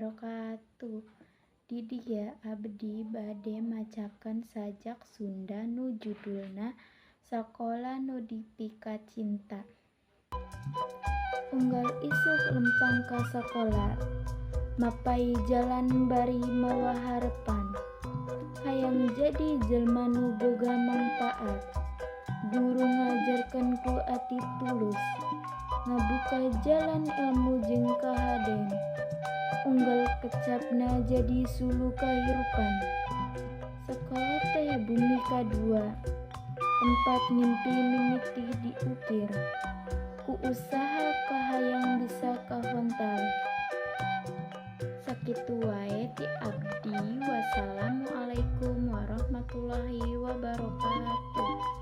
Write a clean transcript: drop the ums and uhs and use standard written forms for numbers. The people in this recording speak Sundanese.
wabarakatuh. Di dieu abdi bade macakeun sajak Sunda nu judulna Sakola Nu Dipikacinta. Unggal isuk lempang ka sakola, mapay jalan bari mawa harepan, hayang jadi jelma nu boga mangpaat. Guru ngajarkeun ku ati tulus, ngabuka jalan elmu jeung kahaden. Unggal kecapna jadi suluh kahirupan. Sakola teh bumi kadua, tempat mimpi mimiti diukir. Ku usaha kahayang bisa kahontal. Sakitu wae ti abdi, wassalamualaikum warahmatullahi wabarakatuh.